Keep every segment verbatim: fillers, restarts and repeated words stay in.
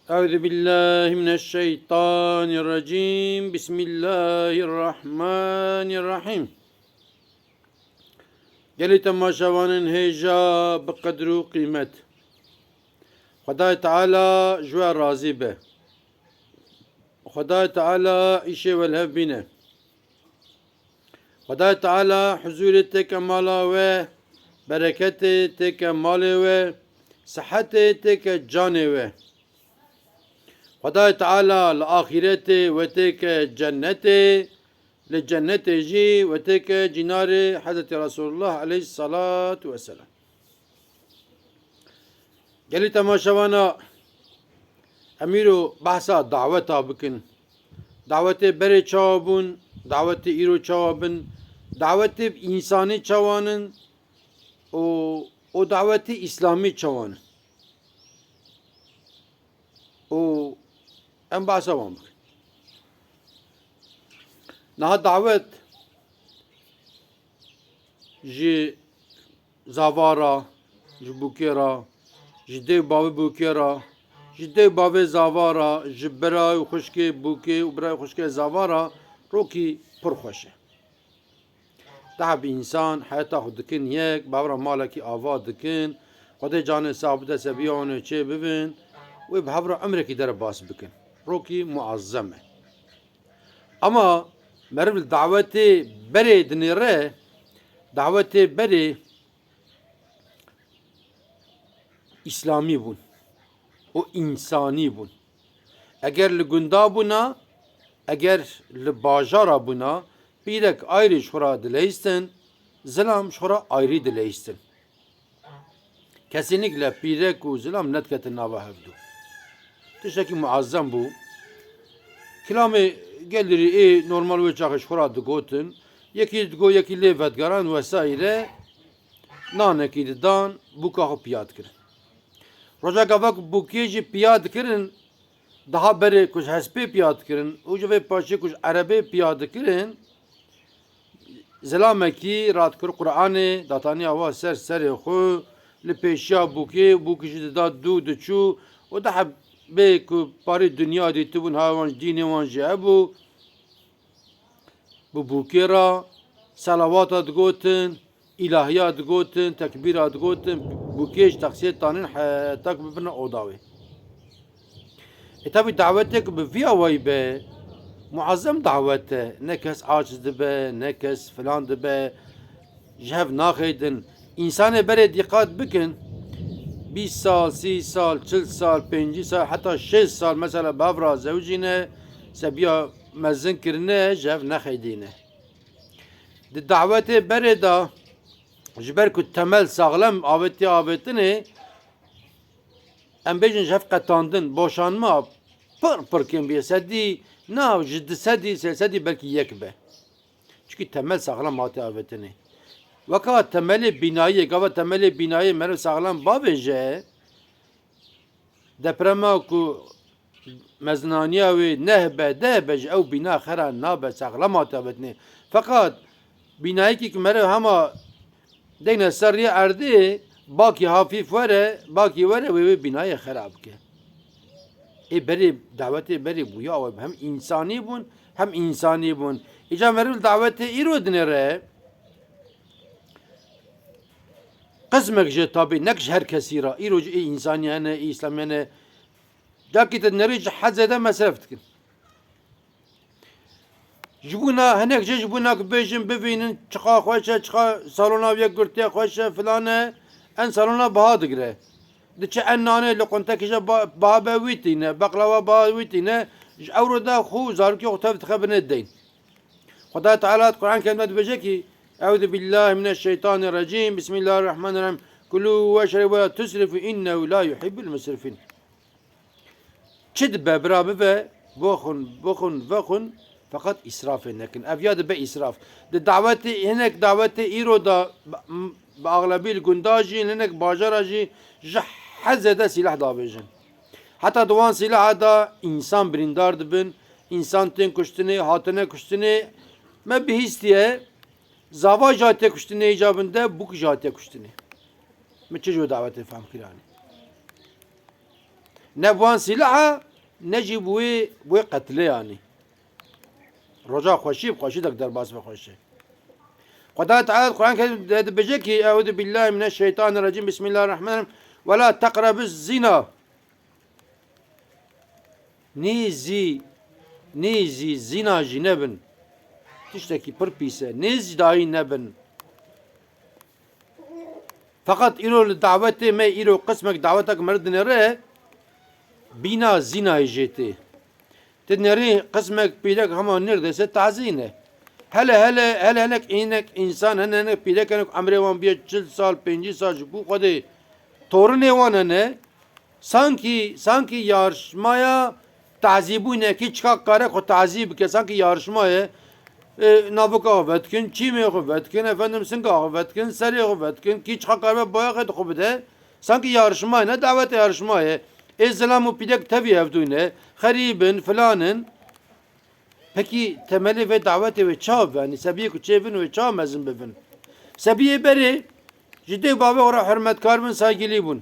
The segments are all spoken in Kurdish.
Euzu billahi mineşşeytanirracim. Bismillahirrahmanirrahim. Gelî temaşevanên hêja bi qedir û qîmet. Xwedayê Teala ji we razî be. Xwedayê Teala îşê we li hev bîne. Xwedayê Teala huzûrê têke mala we, bereketê têke malê we, sihetê têke canê we. Xwedayê Teala li axîretê we têke cennetê, li cennetê jî we têke cînarê Hezretî Resulullah aleyhisselatu vesselam. Gelî temaşevana, em îro behsa daweta bikin. Dawetê berê çawa bûn, dawetê îro çawa bin, dawetê însanî çawan in û, û dawetê îslamî çawan in. Û em behsa wan bikin. Niha dawet ji zava ra, ji bûkê ra, ji dê û bavê bûkê ra, ji dê û bavê zava ra, ji bira û xwişkê bûkê û bira û xwişkê zava ra rokî pir xweş e. Daha bi însan heyata xwe dikin yek, bi hev re malekî ava dikin, Xwedê canê sax bide, sebiya wan ê çê bibin, wê bi hev re umrekî derbas bikin. Rokî muazzem e. Ama meriv li dawetê berê dinêre, dawetê berê îslamî bûn û însanî bûn. Eger li gunda bûna, eger li bajara bûna, pîrek ayrî ji xwe re dileyistin, zilam ji xwe re ayrî dileyistin. Kesînîkle pîrek û zilam nediketin nava hevdû. Tiştekî muazzem bû. Kilamê gelirî ê normal wê çaxê ji xwe re digotin. Yekî digot, yekî lê vedigeran wesaîre. Nanekî didan, bûka xwe piya dikirin. Rojeka vek bûkê jî piya dikirin, daha berê ku ji hespê piya dikirin û ji vê paşê ku ji erebê piya dikirin, zilamekî radikir Qur'anê, dataniya wa ser serê xwe, li pêşiya bûkê, bûk jî dida dû diçû û daha bê ku parî dinya dîtibûn, ha wan ji dînê wan jî hebû. Bi bûkê re selawata digotin, îlahiya digotin, tekbîra digotin, bûkê ji texsiyê tanîn heta ku bibirine oda wê. E, tabî dawetê ku bi vî awayî be, muazzem dawet e. Ne kes aciz dibe, ne kes filan dibe, ji hev naxeydin. Însanê berê dîqat bikin, bîst sal, sî sal, çil sal, pêncî sal, heta şêst sal mesela bi hev re zewicîne, sebiya mezin kirine, ji hev nexeydîne. Di dawetê berê de, ji ber ku temel saxlem avêtiye avêtinê, em bêjin ji hev qetandin, boşanma pir pir kêm bûye. Sedî, na, ji du sedî, sê sedî belkî yek be. Çikî temel saxlem hate avêtinê. Weka temelê bînayê, gava temelê bînayê meriv saxlem bavêje, deprema ku mezinaniya wê neh be, deh be, ji ew bîna xera nabe, saxlem hate avêtinê. Feqat bînayekî ku meriv hema deyne ser rêya erdê, bakî hafîf were, bakî were, wê wê bînayê xera bike. Ê berê, dawetê berê bûya ew hem însanî bûn, hem însanî bûn. Îca meriv li dawetê îro dinêre, qismek ji tabî, nek ji her kesî re. Îro jî ê însanî hene, ê îslamî hene. Cakî te dinêrî ji hezê de mesref dikin. Ji bona hinek jê, ji bona ku bêjin, bivînin, çiqa xweş e, çiqa salona yekgirtiye xweş e, filan e, en salona biha digire. Diçe en nanê li quntekî jê ba-, biha be wî tîne, beqlawa biha wî tîne, ji ewro de xwe û zarokê xwe tev dixe binê deyn. Xwedayê Teala di Qur'an Kerîm de dibêje kî, Euzu billahi mineşşeytanirracîm, Bismillahirrahmanirrahîm, Kulû weşrebû ve la tusrifû innehu la yuhibbul musrifîn. Çi dibe bira bibe, bixwin, bixwin, vexwin, feqet îsrafê nekin. Ev ya dibe îsraf. Di dawetê, hinek dawetê îro de bi, bi axlebî li gunda jî, hinek bajara jî ji hezê de sîleh davêjin. Heta di wan sîleha de însan birîndar dibin, însan tên kuştinê, hatine kuştinê. Me bihîstiye, zava jî hatiye kuştinê, îca bin de bûk jî hatiye kuştinê. Min çi ji wê dawetê fehm kiranê? Ne bi wan sîlaha, ne jî bi wê, bi wê qetilê yanî. Roja xweşî bi xweşî de derbas be xweşe. Xweda Teala Quran Kerim de dibêje ki, "Euzu billahi mineşşeytanirracim, bismillahirrahmanirrahim. Ve la teqrebuz zina." Nêzî, nêzî zîna jî nebin. Tiştekî pir pîs e. Nêzî dayî nebin. Feqet îro li dawetê me, îro qismek dawetek meriv dinêre, bîna zînayê jê tê. Ti nerî qismek pîrek hema nêrdeyse tazî ne. Hele, hele, hele hinek, hinek însan hene, hinek pîrek hene ku emrê wan bûye çil sal, pêncî sal ji bo Xwedê torinê wan hene. Sankî, sankî yarışmaya tazîbûnekî çika kare xwe tazî bike, sankî yarışma ye. E, navika xwe vedikin, çîmê xwe vedikin, efendim singa xwe vedikin, serê xwe vedikin, kî çika kare bayaxê xwe bide. Sankî yarışma ye, ne dawetê yarışma ye. Ê zilam û pîrek tevî hevdû ne, xerîb in, filan in. Pekî temelê vê dawetê wê çawa be? Yanî sebiyê ku çêvin wê çawa mezin bibin? Sebiyê berê ji dê û bavê xwe re hurmetkar bûn, saygilî bûn.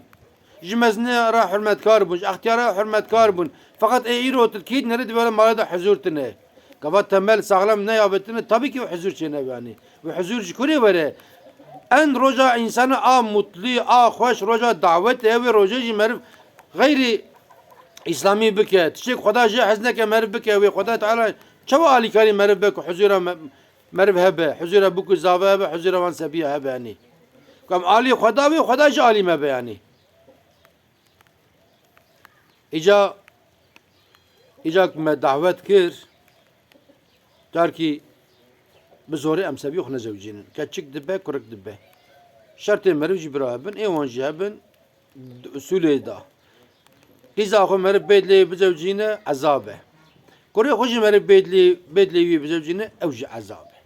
Ji mezinê re hurmetkar bûn, ji extiyara re hurmetkar bûn. Feqet ê îro tu kî dinêrî divê wele malê de huzûr tune. Gava temel saxlem neyabetine, tabii ki huzûr çênebe yanî. Wê huzûr ji kurê were? En roja însana a mutlî, a xweş, roja dawetê, wê rojê jî meriv xeyrî îslamî bike. Tiştê ku Xweda jê hez neke meriv bike, wê Xweda Teala çawa alîkarî meriv be ku huzûra me-, meriv hebe, huzûra bûk û zave hebe, huzûra wan sebiya hebe yanî. Ku em alî Xweda wê, Xweda jî alî me be yanî. Îca, îca ku me dawet kir, carkî bi zorê em sebiyê xwe nezewicînin. Keçik dibe, kurik dibe. Şertê meriv jî bira hebin, ê wan jî hebin, di usulê de. Qîza xwe meriv bêdlê bizewicîne, ezab e. Kurê xwe jî meriv bêdlê, bêdlê wî bizewicîne, ew jî ezab e.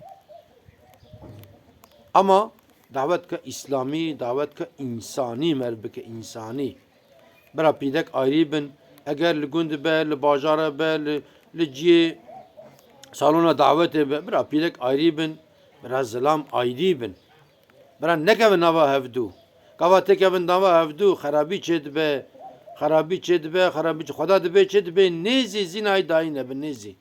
Ama dawet ke îslamî, dawet ke însanî meriv bike, însanî. Bira pîrek ayrî bin. Eger li gund be, li bajara be, li, li cihê salona dawetê be, bira pîrek ayrî bin. Bira zilam ayrî bin. Bira nekevin nava hevdû. Gava têkevin nava hevdû, xerabî çêdibe, xerabî çêdibe, xerabî çê-, Xweda dibê çêdibe, nêzî zînayê dayî nebin, nêzî.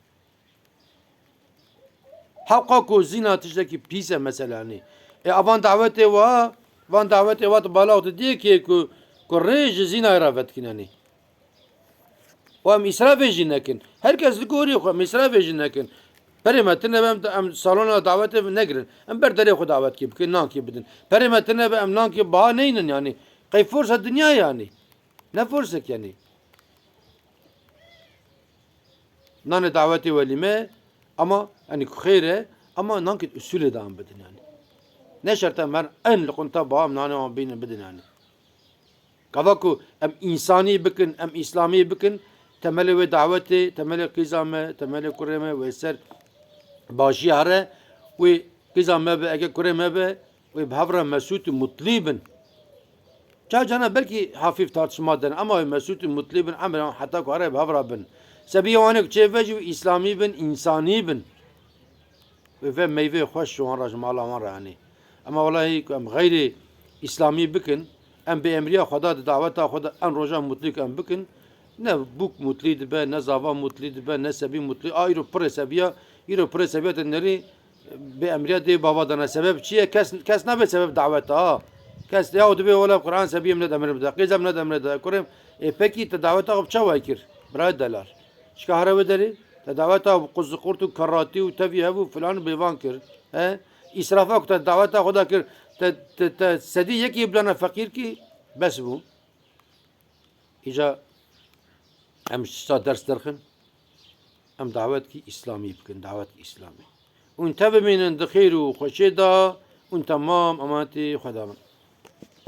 Hewqa ku zîna tiştekî pîs e meselanî. E, avan dawetê wa, van dawetê wa tu bala tu diyê kê ku, ku rê ji zînayê re vedikin yanî. Û em îsrafê jî nekin. Her kes li gorî xwe em îsrafê jî nekin. Perê me tune be em, em salona dawetê negirin. Em ber derê xwe dawetkî bikin, nankî bidin. Perê me tune be em nankî baha neynin yanî. Qey forsa dinya yanî. Ne forsek yanî. Nanê dawetê welîme, ama, yanî ku xêr e, ama nankê usulê de em bidin yanî. Ne şert e em her en li qunta ba em nanê wan bînin bidin yanî. Gava ku em însanî bikin, em îslamî bikin, temelê wê dawetê, temelê qîza me, temelê kurê me wê ser başî here, wê qîza me be, ege kurê me be, wê bi hev re mesût û mutlî bin. Ca cana belkî hafîf tartışma dene, ama wê mesût û mutlî bin, emrê wan heta ku here bi hev re bin. Sebiyê wan ê ku çê ve jî wê îslamî bin, însanî bin. Wê ve meyvê xweş ji wan re, ji mala wan re anî. Ema welahî ku em xeyrê îslamî bikin, em bi emriya Xweda di daweta xwe de en roja mutlî ku em bikin, ne bûk mutlî dibe, ne zava mutlî dibe, ne sebî mutlî. A îro pirê sebiya, îro pirê sebiya te nerî bi emriya dê bava dana. Sebeb çi ye? Kes, kes nabe sebeb daweta, ha. Kes ya dibê wela Quran sebiyê min ne demre bide, qîzem ne demre de, kurêm. Ê pekî te daweta xwe bi çawa kir? Birayê delal. Çika here wê derê? Te daweta bi quziqurt û keratî û tevî hev û filan û bêvan kir. He? Îsrafa ku te daweta xwe de kir, te, te, te sedî yekî bidana feqîr kî bes bû. Îca em ji tişta ders derxin, em dawetkî îslamî bikin, dawetkî îslamî. Hûn tevimînin di xêr û xweşê de, hûn temam emanetî Xweda bin.